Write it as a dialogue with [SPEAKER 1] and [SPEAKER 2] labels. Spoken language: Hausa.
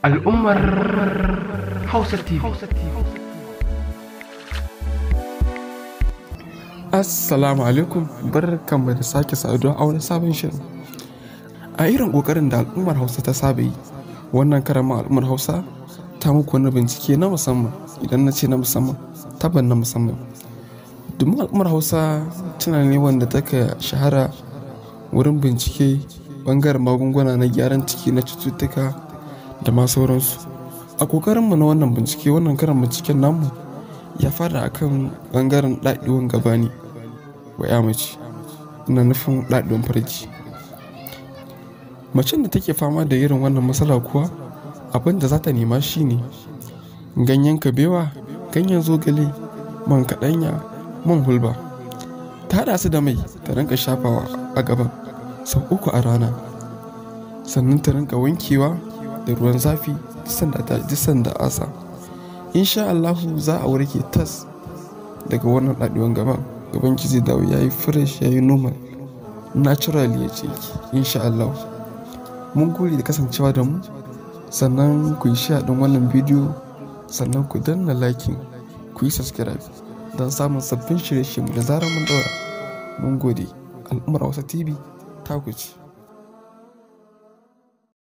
[SPEAKER 1] Al'ummar Hausa TV.
[SPEAKER 2] Assalamu alaikum, barkanmu da sake saduwa a wani sabon shirin. A irin ƙoƙarin da al'ummar Hausa ta saba yi, wannan karan ma al'ummar Hausa ta muku wani bincike na musamman. Idan na ce na musamman, tabban na musamman. Domin al'ummar Hausa tana ne wanda taka shahara wurin bincike bangaren magunguna na gyaran ciki na cututtuka da ma sauransu. A ƙoƙarinmu na wannan bincike, wannan karan binciken namu ya fara akan bangaren ɗaɗewan gaba ne wa ya mace, ina nufin ɗaɗewan farji. Macen da take fama da irin wannan matsala kuwa, abin da za ta nema shine ganyen kabewa, ganyen zogale, man kaɗanya, man hulba. Ta haɗa su da mai ta rinka shafawa a gaban sau 3 a rana. Sannan ta rinka wankewa da ruwan zafi duk sanda asa. Insha Allahu za a warke tas daga wannan ɗaɗewan gaban. Gaban ki zai dawo yayi fresh, yayi normal, natural ya ce ki insha Allahu. Mun gode da kasancewa da mu. Sannan ku yi share ɗin wannan bidiyo, sannan ku danna liking, ku yi subscribe don samun sabbin shirye-shirye da zarar mun ɗaura. Mun gode. Al'ummar Hausa TV ta ku ce.